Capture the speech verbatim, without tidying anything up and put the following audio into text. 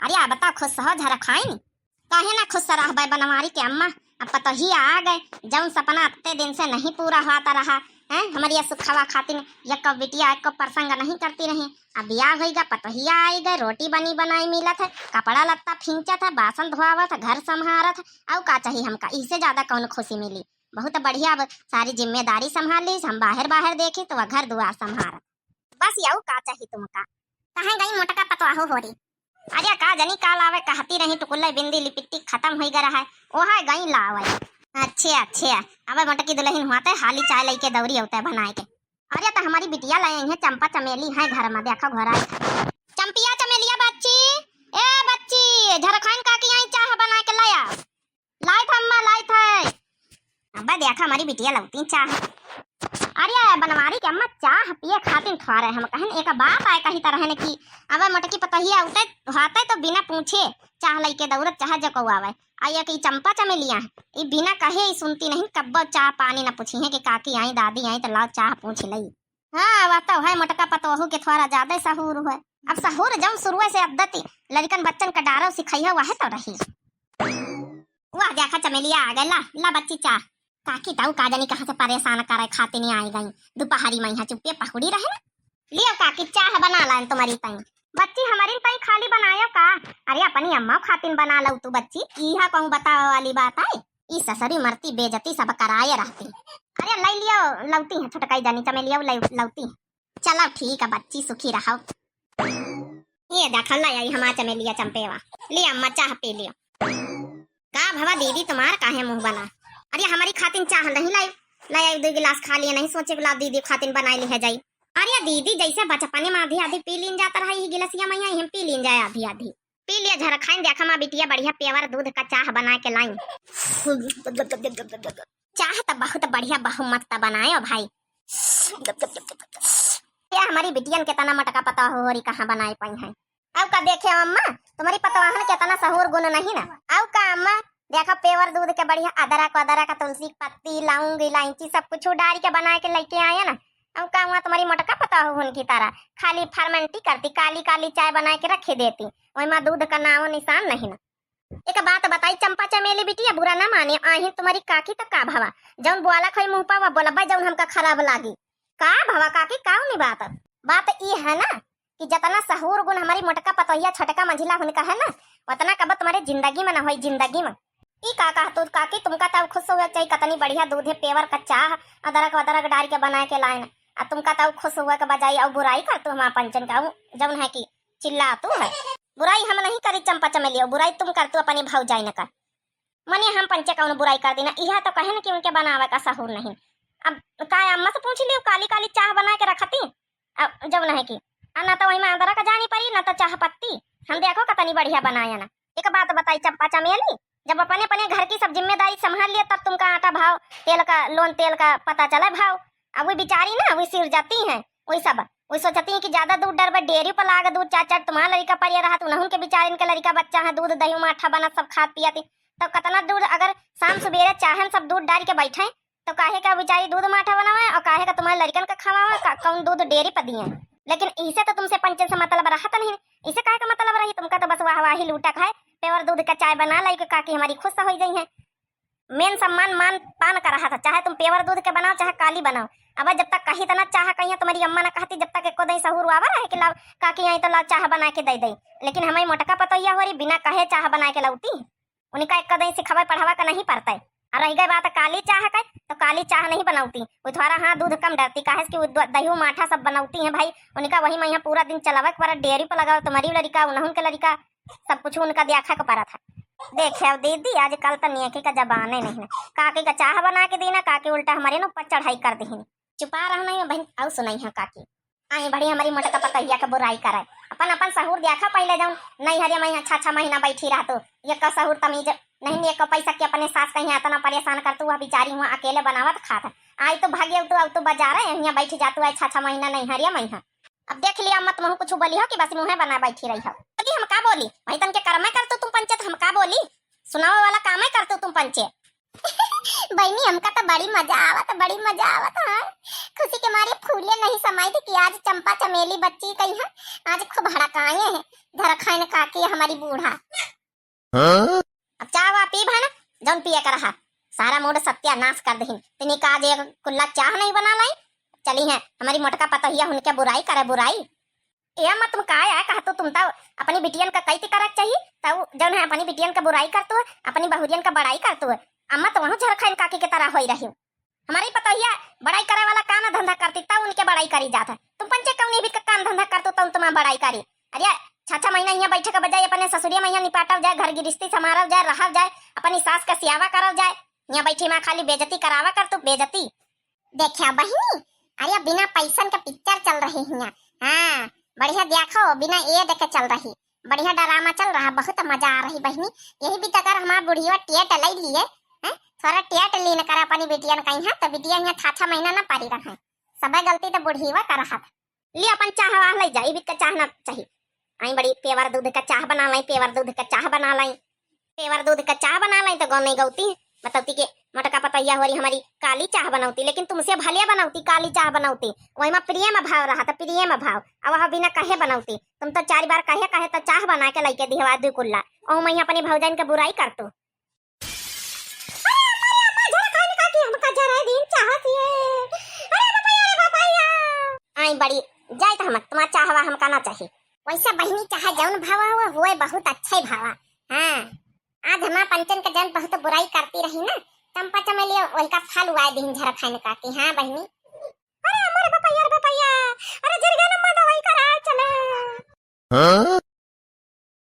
अरे, अब तो खुश हो झरखाइन। काहे ना खुश रहबै बनवारी के अम्मा, अब पतोहिया आ गए, जौन सपना अत्ते दिन से नहीं पूरा होता रहा, हैं? हमरी ये सुखवा खातिन एको बिटिया एको प्रसंग नहीं करती रही। अब बियाह होइगा, पतोहिया आई गए, रोटी बनी बनाई मिलत है, कपड़ा लत्ता फींचत है, बासन धोआवत है, घर संभारत है, अउ का चाही हमका? इससे ज्यादा कौन खुशी मिली? बहुत बढ़िया, अब सारी जिम्मेदारी संभाल ली, हम बाहर बाहर देखी तो वह घर दुआर संभारत। बस यऊ का चाही तुमका? कहाँ गई मोटका पतवाहू होरी? अरे का जनी का लावे कहती रही, टुकुल्ले बिंदी लिपिटिक खतम होई गरा है, ओहा गई लावे। अच्छे अच्छे, अब मोटकी दुलहिन हुआ ते हाली चाय लइके दौरी अउते बनाए के। अरे तो हमारी बिटिया लाए हैं चंपा चमेली है घर में, देखो घोराई। चंपिया चमेलिया बच्ची, ए बच्ची, झरखाइन काकी आई चाह बनाए के लाया। लाइत है अम्मा, लाइत है। अब्बा देखा हमारी बिटिया लौती चाह। अरे बनवारी के अम्मा चाह पिए खातिर ठोरे हम कहन एक बात आए कही तरह ने कि अब मोटकी पतोहिया उते होते तो बिना पूछे चाह लइके दौड़त चाह जको आवे। आ ये कि चंपा चमेलिया है, ई बिना कहे ही सुनती नहीं, कब्बो चाह पानी न पूछी है कि काकी आई दादी आई तो लाओ चाह पूछ लई। हाँ, वह तो है, मोटका पतोहू के थोड़ा ज्यादा सहूर है। अब सहूर जौन शुरुए से अद्दती लड़कन बच्चन का डारो सिखैया वह तो रही। वाह, देखा चमेलिया आ गए, ला, ला बच्ची चाह। काकी ताऊ का जानी कहाँ से परेशान करे खाते नहीं आई गई, दोपहरी में यहाँ चुप्पे पहुड़ी रहे ना। लियो काकी चाह बना लान तुम्हारी ताई। बच्ची हमारी ताई खाली बनायो का? अरे अपनी अम्मा खातिन बना लऊ तू बच्ची, इहा कहूँ बतावे वाली बात है। ई ससुरी मरती बेजती सब कराए रहती। अरे लाई लियो, लौती है छोटकाई जानी चमेलिया लाई-, लौती है। चलो ठीक है बच्ची, सुखी रहो। ये देखो लाई आई हमार चमेलिया चंपेवा। लिया अम्मा चाह पी लियो। का भवा दीदी तुम्हार काहे मुँह बना? अरे हमारी खातिन चाह नहीं लाई, लाई आई दो गिलास खा लिया, नहीं सोचे गुलाब दीदी खातिन बनाई ली है जाई। अरे दीदी जैसे बचपने में आधी आधी पी लीन जाता रहा, ये गिलसिया में आई हम पी लीन जाए आधी आधी। पी लिया झरखाइन, देखा माँ बिटिया बढ़िया पेवर दूध का चाह बना के लाई। चाह तो बहुत बढ़िया, बहुमत तो बनायो भाई। ये हमारी बिटियन के तना मटका पता हो रही कहाँ बनाए पाई है। अब का देखे अम्मा, तुम्हारी पतवाहन के तना सहूर गुण नहीं ना। अब का अम्मा, देखो पेवर दूध के बढ़िया अदरक वदरक, तुलसी के पत्ती, लौंग, इलायची सब कुछ डाल के बना के लेके आए ना। अब का हुआ तुम्हारी मोटका पता हो उनकी तरह खाली फर्मेंटी करती, काली काली चाय बना के रखे देती, वही माँ दूध का नामो निशान नहीं ना। एक बात बताई चंपा चमेली बिटिया, बुरा ना माने, आही तुम्हारी काकी तो का भवा, जौन बोला खोई मुँह पा बोलबा जौन हमका खराब लागी। का भवा काकी, काउनी बात? बात ई है ना कि जतना सहूर गुण हमारी मोटका पतोहिया छोटका मंझिला हुनका है ना, उतना कब तुम्हारे जिंदगी में ना होई, जिंदगी में। ई का कहतू काकी, तुमका तब खुश हुआ चाहिए, कतनी बढ़िया दूधे पेवर का चाह, अदरक वदरक डाल के बना के लाए ना, आ तुमका तब खुश हुआ के बजाय और बुराई करतू हमार पंचन का, ऊ जौन है कि चिल्लातू है। बुराई हम नहीं करी चंपा चमेलियो, बुराई तुम करतू अपनी भौजाई न कर। मने हम पंचे कौन बुराई कर दी ना, इहा तो कहे न कि उनके बनावे का सहूर नहीं। अब का अम्मा से पूछ लियो, काली काली चाह बना के रखती, अब जब नहीं की, आ ना तो वही में अदरक जानी पड़ी, ना तो चाह पत्ती। हम देखो कतनी बढ़िया बनाया ना। एक बात बताई चंपा चमेली, जब अपने अपने घर की सब जिम्मेदारी संभाल लिया तब तुमका आटा भाव, तेल का, लोन तेल का पता चले भाव। अब वो बेचारी ना, वो सिर जाती हैं, वही सब, वो सोचती हैं कि ज्यादा दूध डरबे, डेयरी पर लाग दूध चार चार तुम्हारा लड़का परिया रहा, तो उन्होंने के बेचारिन के लड़का बच्चा है, दूध दही माठा बना सब खात पियाती, तो कितना दूध अगर शाम सुबेरे चाहन सब दूध डाल के बैठे, तो काहे का बेचारी दूध माठा बनावे और काहे का तुम्हारे लड़कन का खवावे, का, कौन दूध डेयरी पर दिए? लेकिन इसे तो तुमसे पंचन से मतलब रहत नहीं, इसे काहे का मतलब रही? तुमका तो बस वाहवाही लूटक है, पेवर दूध का चाय बना लाई के काकी हमारी खुश हो जाई है। मेन सम्मान मान पान का रहा था, चाहे तुम पेवर दूध के बनाओ चाहे काली बनाओ। अब जब तक कही तना चाह कहिया तुम्हारी अम्मा ना कहती, जब तक एको दही सहूर आवा रहे कि लाओ काकी आई तो लाओ चाह बना के दे दे। लेकिन हमारी मोटका पतोहिया हो रही बिना कहे चाह बना के लाउती। उनका एक कदई सिखावे पढ़ावा का नहीं पड़ता है। और रह गई बात काली चाह का, तो काली चाह नहीं बनावती, वो थोड़ा हाँ दूध कम डरती, काहे से कि वो द-, दही माठा सब बनावती हैं भाई। उनका वही में यहाँ पूरा दिन चलावे के पड़ा, डेयरी पर लगाओ, तुम्हारी लड़का, उन्हों के लड़का, सब कुछ उनका देखा के पड़ा था। देखे अब दीदी, आजकल तो नेकी का जमाने नहीं है। काकी का चाह बना के देना, काकी उल्टा हमारे न ऊपर चढ़ाई कर दी। चुपा रहो नहीं बहन, आउ सुनाई है काकी। आई बड़ी हमारी मोटका पतोहिया के बुराई करे। अपन, अपन सहूर देखा पहिले, जौन नैहरे में यहाँ छह, छह महीना बैठी रहतू, ये का सहूर तमीज नहीं, ये का पैसा के अपने सास कहीं इतना परेशान करतू, वह बेचारी हुआ अकेले बनावत खात। आई तो भाग्य तू, अब तू बाजारे यहाँ बैठ जातू, आई छह, छह महीना नैहरे में यहाँ। अब देख लिया, मत मुँह कुछ बोली हो कि बस मुँहे बना बैठी रही हो। बोली हम का बोली, वही तन के कर्मे करतू तुम पंचे, तो हम का बोली, सुनावे वाला कामे करतू तुम पंचे। बहिनी, हमका तो बड़ी मजा आवत, बड़ी मजा आवत है। खुशी के मारे फूले नहीं समाइत कि आज चंपा चमेली बच्ची कही है, आज खूब हड़काए हैं झरखाइन काकी हमारी बूढ़ा। हाँ? अब चाह वाह पीब है ना, जौन पिए का रहा, सारा मूड सत्यानाश कर दहिन। तिनी का आज एक कुल्ला चाह नहीं बना लाई, चली है हमारी मोटका पतोहिया उनके बुराई करे, बुराई। ए अम्मा, तुम का है कहतू, तुम तो अपनी बिटियन का कैती करक चाहिए, तो जौन है अपनी बिटियन का बुराई करतू है, अपनी बहुरियन का बड़ाई करतू है। अम्मा तो वहाँ झरखाइन काकी की तरह होई रही। हमारी पतोहिया बड़ाई करे वाला काम धंधा करती, तब उनके बड़ाई करी जात है। तुम पंचे कौन भी का काम धंधा करतू, तब तुम बड़ाई करी। अरे, छह छह महीना यहाँ बैठे के बजाय अपने ससुरिया में यहाँ निपाटल जाए, घर गिरस्ती संभारल जाए, रहल जाए, अपनी सास का सियावा करल जाए। यहाँ बैठी माँ खाली बेइज्जती करावा करतू, बेइज्जती। देखा बहिनी, अरे बिना पैसन के पिक्चर चल रही हियाँ। हाँ, बढ़िया देखो, बिना ad के चल रही, बढ़िया ड्रामा चल रहा, बहुत मजा आ रही बहिनी। यही बीच अगर हमार बुढ़िया टेट ले लिए, हैं, थोड़ा टेट लीन कर अपनी बिटियन कहीं है, तो बिटिया यहाँ छह छह महीना ना पारी रहे। सबे गलती तो बुढ़िया का रहा। ले अपन चाह वाह ले जा, ई बीच का चाह ना चाहिए। आई बड़ी पेवर दूध का चाह बना लाई, पेवर दूध का चाह बना लाई, पेवर दूध का चाह बना लाई तो गौने गौती, बतौती के मोटका पतैया हो रही हमारी काली चाह बनौती, लेकिन तुमसे भले बनौती, काली चाह बनौती, वही में प्रेम भाव रहा था, प्रेम भाव। अब वह बिना कहे बनौती, तुम तो चार बार कहे कहे तो चाह बना के लइके दिहवा दू कुल्ला, और मैं अपनी भौजाइन के बुराई करतू। अरे अम्मा रे अम्मा, झरखाइन काकी हमका जरा दिन चाहत हिए। अरे बपैया रे बपैया। आई बड़ी, जाए तो हम, तुम्हार चाहवा हमका ना चाही। वैसा बहिनी चाहे जौन भावा हुआ, हुए बहुत अच्छा ही भावा। हाँ, आज हमार पंचन के जन बहुत बुराई करती रही ना, चंपा चमेलिया वही का फल हुआ दिन झरखाइन काकी। हाँ बहिनी। अरे अम्मा रे बपैया रे बपैया, अरे जिरगा नम्मा दवाई करा चले। हाँ?